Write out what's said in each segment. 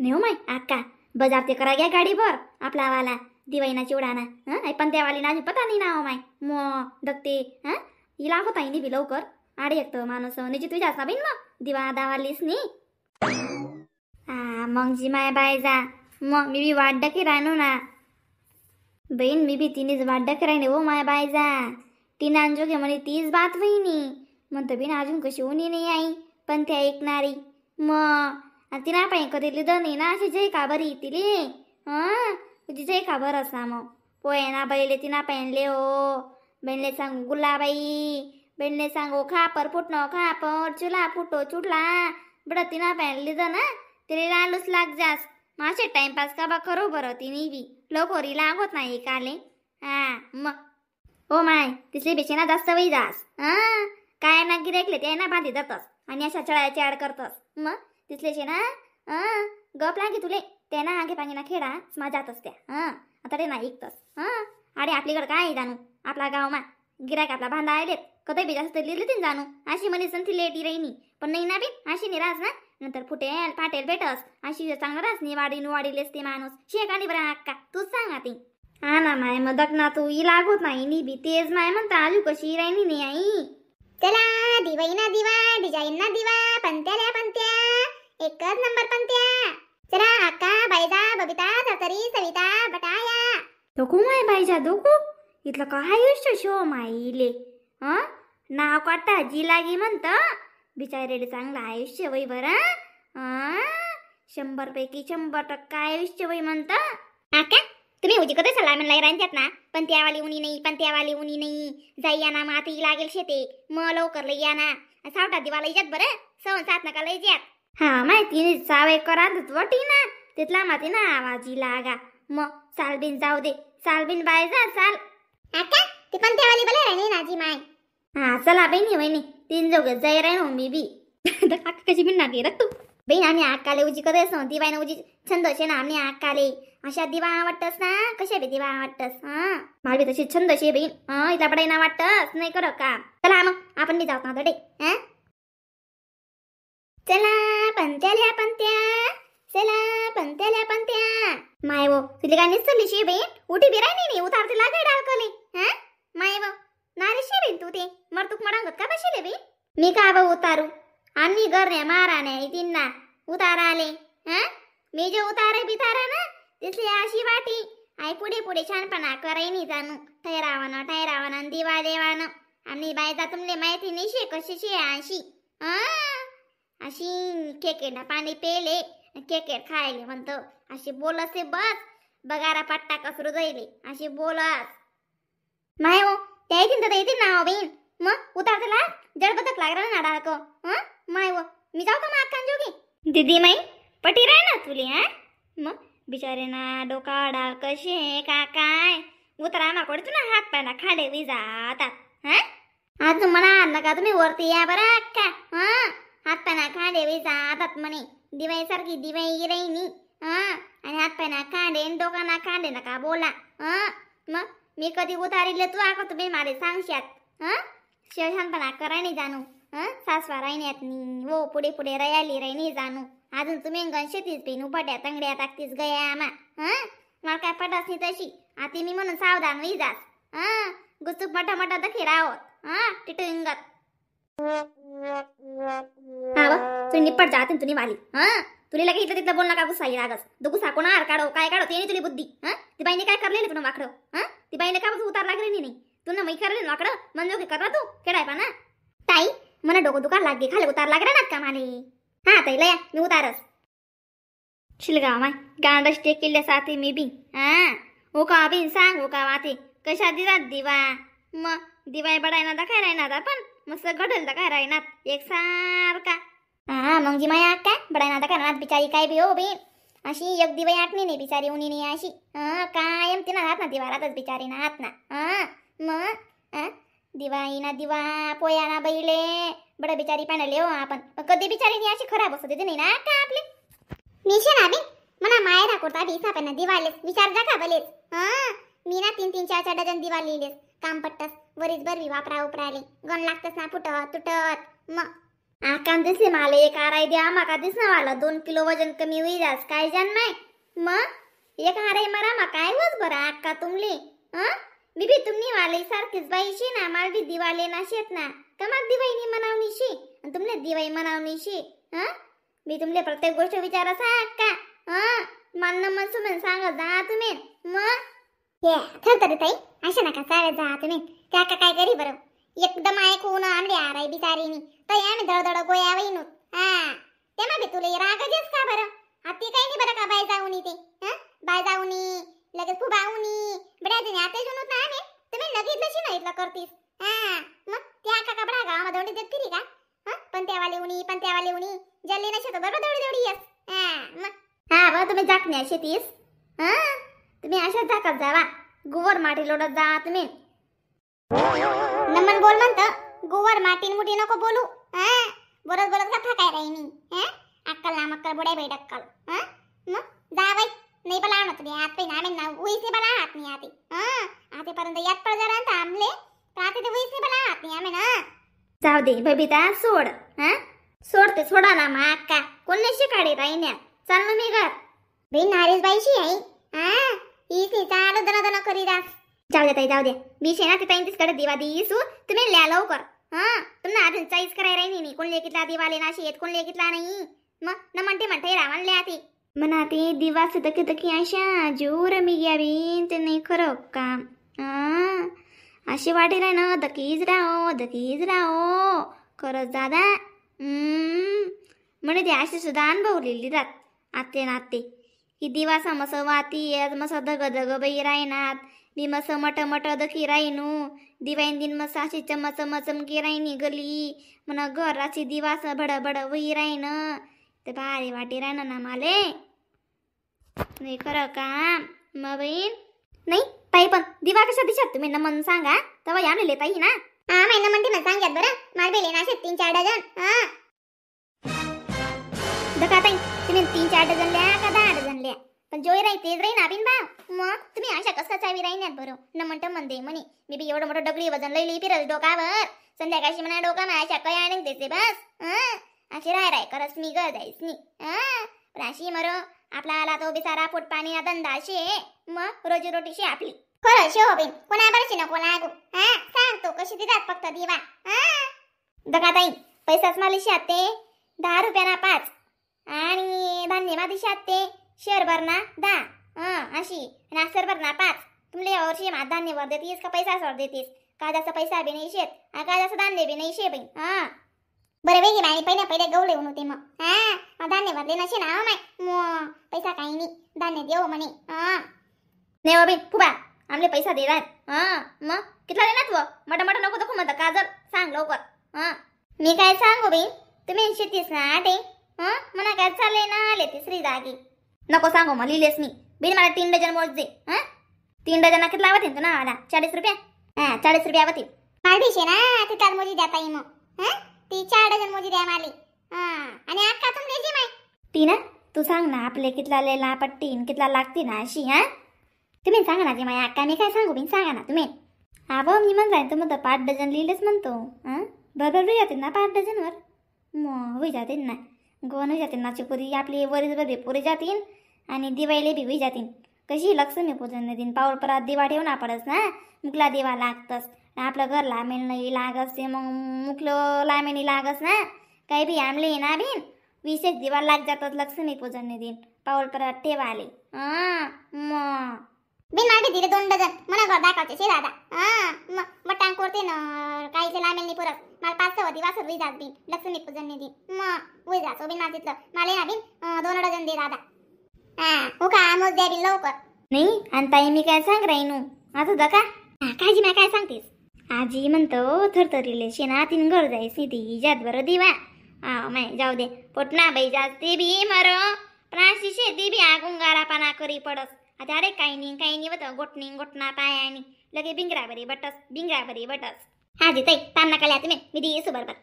नाही हो माय अक्का, बाजार ते करा घ्या गाडीभर आपला वाला दिवाईना चिवडाना. हं पण त्यावाली ना पता नाही ना हो माय मो दगते. हं ही लागत आहे बी लवकर आडे एक माणूस निजी तुझ्याच ना बहीण मग दिवा दावालीस नी. हा मग जी माय बाय जा मग मी बी वाट डकी राहणू ना बहीण, मी बी तिनेच वाट डकी राहिने हो my bye जा. तिने अंजोगे म्हणे तीच बात वहिनी म्हणतो बिन अजून कशी उनी नाही आई पण त्या ऐकणारी मग तिना पाय कधी लिहिलं नाही ना अशी जय का बरी तिले. हं तुझी जय का बरं असा मग पोहे ना बैले तिना पाहिनले हो बहिणले सांगू गुलाबाई बहिणले सांगू खापर फुटणं खापर चुला फुटो चुडला बडं तिना पाहिन लिहिलं ना तिला लालूच लाग जास. मासे टाइमपास का बा करू बरं तिने बी लवकरी लागत नाही काले. हा मग हो my तिसले बेशे ना जास्त वही जास. हा काय ना गिरेकले ते ना बांधी जातस आणि अशा चढायची आड करतस मग तिसलेचे ना गप लागे तुले ते ना आगे पांगे ना खेडा स्मा जातस त्या. हां आता ते ना ऐकतस. हां अरे आपलीकडं काय जाणू आपला गावमा गिरायक आपला बांधा आलेत कधी बी जास्त लिहिली तीन जाणू अशी म्हणे संती लेटी रहिनी पण नाही ना बी अशी निराज ना नंतर फुटेल फाटेल भेटस अशी चांगलं रास नि वाडी वाढीलेस ते माणूस शेक आणि बरं अक्का तूच सांग ती. हा ना माय मदक ना तू ही लागत नाही नी बी तेच माय म्हणता आजू कशी राहिनी नाही आई. चला दिवाई ना दिवा डिझाईन ना दिवा पंत्याल्या पंत्या एकच नंबर पंत्या. चला अक्का बाईजा बबिता सरसरी सविता बटाया. दोघू माय बाईजा दोघू इथलं काय आयुष्य शो माईले. हं नाव काढता जी लागी म्हणत बिचारेले चांगलं आयुष्य वय बरं. हं 100 पैकी 100% आयुष्य वय म्हणत. अक्का तुम्ही उजी कधी सल्ला म्हणला राहतात ना पण त्यावाली उनी नाही पण त्यावाली उनी नाही जाई या ना माती लागेल शेते मग लवकर लई या ना सावटा दिवाला इजात बरं सवन सात नका लई जात. हा माहिती सावे करा वटी ना तिथला माती ना आवाजी लागा मग सालबीन जाऊ दे सालबीन बाय जा चाल. अक्का ती पण त्यावाली भले राहिली ना जी माय. हा चला बहिणी वहिनी तीन जोगे जाई राहीन हो मी बी. काका कशी बिन नागी तू बहीण आम्ही आकाले उजी करत असतो दिवायना उजी छंद असे ना आम्ही आकाले अशा दिवा आवडतस ना कशा बी दिवा आवडतस. हा मला बी तशी छंद असे बहीण. हा इथला पडाई ना वाटतस नाही कर का. चला मग आपण बी जाऊ ना दडे. हा चला पंत्याल्या पंत्या चला पंत्याल्या पंत्या. माय वो तुला काय निसरली शे बहीण उठी बिराय नाही उतारते लागे डाळकले. हा माय वो नारी शे बहीण तू ते मरतुक मडांगत का बशिले बहीण. मी का बा उतारू आणि गरण्या माराण्या तीन्ना उतारा आले. हा मी जे उतारे बितारा ना तिथली अशी वाटी आई पुढे पुढे छानपणा करायनी जाणू ठहरावानं ठहरावानं दिवा देवानं आणि बायचा तुमले माहिती नाही शे कशी शे अशी. हा अशी केकेना पाणी पेले केकेर खायले म्हणतो अशी बोलसे बस बगारा पट्टा कसरू जाईले अशी बोलस. माय हो त्या येतील तर येतील ना हो बहीण मग उतारतला जडबदक लागला ना डाळक. हं माय वो मी जाऊ का मग अक्कान जोगी दीदी माई पटी राय ना तुले. हा मग बिचारे ना डोका डाळ कसे का काय उतरा माकडे तुला हात पायना खाडे we जातात. हा अजून म्हणा नका तुम्ही वरती या बरं अक्का. हा हात पायना खाडे we जातात म्हणे दिवाई सारखी दिवाई राहिनी. हा आणि हात पायना खांडे डोकाना खांडे नका बोला. हा मग मी कधी उतारिले तू आका तुम्ही मारे सांगशात. हा शहाणपणा कराय नाही जाणू. हं सासवा राहिण्यात नी वो पुढे पुढे रयाली राहिनी जाणू अजून तुम्ही गणशेतीच पिन उपाट्या तंगड्या टाकतीस गया आमा. हं मला काय पटास नाही तशी आती मी म्हणून सावधान होई जास. हं गुचूक मोठा मोठा दखी राहोत. हा टिटू इंगत हा बघ तू निप्पट जाते तुनी वाली. हा तुला लगे इथं तिथं बोल नका गुस्सा लागस दो गुस्सा कोणार काढो काय काढो ते नाही तुली बुद्धी. हा ती बाईने काय करलेली तुला वाकडं. हा ती बाईने का उतार लागली नाही तू ना मै करले वाकडं म्हणजे कर तू खेळाय पा ना ताई मला डोकं दुकान लागे खाली उतार लागला ना का माले. हा ताई लया मी उतारस शिलगाव माय गांडस टेकिल्ल्या साथी मी बी. हा ओका बिन सांग ओका वाते कशा दिरात दिवा मग दिवाय बडायना दाखाय राहणार आपण मस्त घडल दाखाय राहणार एक सारखा. हा मग जी माया काय बडायना दाखाय राहणार बिचारी काय बी हो बी अशी एक दिवाई आठणी नाही बिचारी उनी नाही अशी. कायम तिना राहत ना दिवा राहतच बिचारी ना हात ना. हा मग दिवाई ना दिवा पोया ना बैले बडं बिचारी पाण्याले हो आपण कधी बिचारी नाही अशी खराब असते नाही ना का आपली. मी शे ना बी मना मायरा कोरता बी सापाना दिवालेस विचार जा का भलेच. हा मी ना 3 3 4 4 डझन दिवा लिहिलेस काम पट्टस वरीच बरवी वापरा उपराले गण लागतस ना फुटत तुटत मग. आकान दिसले मला एक आराई द्या माका दिसना वाला 2 किलो वजन कमी होई जास काय जाण नाही. मग एक आराई मरा मा काय होस बरं अक्का तुमले. हं मी बी तुमनी वाले सारखीच बाईशी ना, माल बी दिवाले ना शेत ना कमाक दिवाईनी मनावणी शी आणि तुमले दिवाई मनावणी शी. हं मी तुमले प्रत्येक गोष्ट विचारा सा अक्का. हं मान मन सुमन सांगा जा तुम्ही. मग हे थरथरी ताई अशा नका चालत जा तुम्ही. त्या का काय करी बरं एकदम ऐकून आमले आराई बिचारीनी तई आम्ही दळदळ गोया वैनू. हा तेव्हा बी तुला रागजेस का बरं? आती काही नाही बरं का बाय जाऊनी ते. हं बाय जाऊनी लगेच फुबाऊनी बड्या दिनी आता जुनूत ना आम्ही तुम्ही लगेच लशी ना इथलं करतीस. हा मग त्या काका बडा गावामध्ये दौडी देत फिरी का? हं पण त्यावाले उनी पण त्यावाले उनी जल्ली नशे तर बरोबर दौडी दौडी येस. हा मग हा बा तुम्ही जाकण्या शेतीस. हा तुम्ही अशा जाकात जावा गोवर माटी लोडत जा तुम्ही. नमन बोल म्हणतं गोवर माटी मुठी नको बोलू. हा बोलत बोलत का फाकाय राही मी. हा अक्कल ना मक्कल बुडाय बाई डक्कल. हा मग जा बाई नाही बला आणत तुम्ही आत ना आम्ही ना उईस बला हात नाही आते. हा आतेपर्यंत यात पड जरा थांबले पण आते ते उईस बला हात नाही आम्ही ना. जाऊ दे बबिता सोड. हा सोडते सोडा ना मा अक्का कोण नाही शिकाडे राहिन्या. चाललो मी घर. बाई नारेश बाईशी आई. हा ही ती चालू दना दना करी दास. जाऊ दे ताई जाऊ दे मी शेना ते ताई तिकडे दिवा दिसू तुम्ही ल्या लवकर. हा तुम्हाला अजून चाईस कराय राहिनी मी कोण लेकीतला दिवा लेना शेत कोण लेकीतला नाही. मग न म्हणते म्हणते रावण ल्या ती म्हणा ते दिवा तकी तकी अशा जोर मी घ्यावी ते नाही खरं काम. हा अशी वाटे राय ना दकीच राहो दकीच राहो खरंच दादा. म्हणे ते अशी सुद्धा अनुभवलेली रात आते नाते की दिवासा मस वाती मस दग दग बाई रायनात मी मस मट मट दखी राहिनू दिवाईन दिन मस अशी चमचम चमकी राहिनी गली म्हण घराची दिवास भड भड वही राहीन ते भारी वाटी राहिन ना माले नाही खरं काम. मग बहीण नाही ताई पण दिवा कशा दिशात तुम्ही न म्हणून सांगा तेव्हा या ताई ना. हा महिना म्हणते ना सांग्यात बरं माल बेले ना 3-4 डझन. हा दका ताई तुम्ही 3-4 डझन लिहा का 10 डझन लिहा पण जोय राही तेच राही ना बिन भाव. मग तुम्ही अशा कसा चावी राहिण्यात बरं न म्हणतं म्हणते म्हणे मी बी एवढं मोठं डगळी वजन लई फिरस डोकावर संध्याकाळशी म्हणा डोका मा अशा कया आणि देते बस. हं अशी राय राय करस मी ग जाईस नी. हं पण अशी मरो आपला आला तो बिचारा पोट पाणी धंदा शे मग रोजीरोटीशी आपली खरं शे हो बिन कोणा बरशी नको लागू. हा सांगतो कशी देतात फक्त दिवा. हा दका ताई पैसाच मालिशी ते 10 रुपयाना 5 आणि धान्य मादिशी ते शेअर ना 10. हं अशी आणि भर ना 5. तुमले या वर्षी मा धान्य वर देतीस का पैसा वर देतीस का जास्त पैसा बी नाही शेत का जास्त धान्य बी नाही शे बाई. हा बरं वेगळी बाई पहिले पहिले गहू लेऊन होते मग. हा मग धान्य भरले नशे ना माय मग पैसा काही नाही धान्य देऊ म्हणे. हा नाही बाई फुबा आमले पैसा देणार. हा मग कितला देणार तू मट मट नको दाखवू म्हणता काजल सांग लवकर. हा मी काय सांगू बाई तुम्ही शेतीस ना आटे. हा म्हणा काय चालले ना आले तिसरी जागी नको सांगू मग लिहिलेस मी बिन मला 3 डझन मोज दे. हा 3 डझन किती लावते तू ना आला 40 रुपया. हा 40 रुपया होतील मालबीशे ना तिथं मोजी द्या ताई मग. हा ती 4 डझन मोजी द्या माली. हा आणि अक्का तुमले जी माय ती ना तू सांग ना आपले कितला लेला पट्टीन कितला लागते ना अशी. हा तुम्ही सांगा ना ते माझ्या अक्का मी काय सांगू बिन सांगा ना तुम्ही. हा बा मी म्हण जाईन तर 5 डझन लिहिलेच म्हणतो. हां बरोबर होई जाते ना 5 डझनवर मग होई जाते ना गोवन होई जाते ना पुरी आपली वरीच बरी पुरी जातीन आणि दिवाळीला बी होई जातीन. कशी लक्ष्मी पूजन दिन पाऊल परत दिवा ठेवून पडस ना मुकला दिवा लागतस आपलं घर लामेल नाही लागस ते मग मुकलं लामेनी लागस ना काही बी आमले ना बिन 20 दिवा लाग जातात लक्ष्मी पूजन दिन पाऊल परत ठेवाले. हां मग बिन मागे दिले 2 डझन मना घर दाखवते शे दादा. हा मग मटांग करते ना काहीचे लामेल नाही पुरत मला 5-6 दिवस होई जात बिन लक्ष्मी पूजन दिन मग होई जातो बिन माझं तिथलं मला ना बिन 2 डझन दे दादा. हा हो का मोज द्या बिन लवकर. नाही आणि ताई मी काय सांग राहीनू आता दका काजी मी काय सांगतेस आजी म्हणतो थरथरीले शेना तीन घर जाईस ती जात बरं दिवा. हा माय जाऊ दे पोटना बाई जास्ती बी मर पण अशी शेती बी आगुंगारा पाना करी पडस. आता अरे काही नाही काही नाही होतं गोटणी गोटणा पायानी लगे बिंगरा बरी बटस बिंगरा बरी बटस. हा जी ताई ताण नका लिहा तुम्ही मी दिसू बरोबर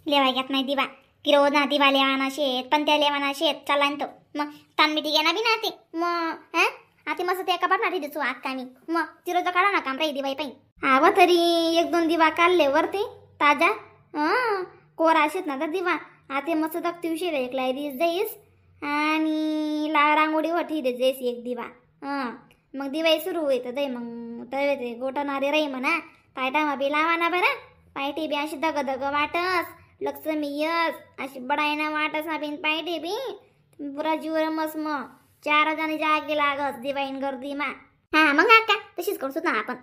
लेवा घेत नाही दिवा की रोज ना दिवा लेवाना शेत पण त्या लेवाना शेत चालान तो मग ताण मिठी घ्या ना बी ना ते मग. हा आता मस्त त्या कपाट ना दिसू आक्का मी मग तिरोजा काढा ना काम राही दिवाई पाई. आव तरी 1-2 दिवा काढले वरती ताजा. हां कोरा शेत ना तर दिवा आते मस्त तकती एकला दिस जाईस आणि ला रांगोळी वठी दे जाईस एक दिवा. हां मग दिवाळी सुरू होईत दे मग तवे ते गोटणारे राही म्हणा पायटा बी लावा ना बरं. पायटी बी अशी दग दग वाटस लक्ष्मी यस अशी बडायना वाटस ना बिन पायटी बी पुरा जीव रमस मग चार जणी जागे लागस दिवाळीन गर्दी मा. हा मग अक्का तशीच करतो ना आपण.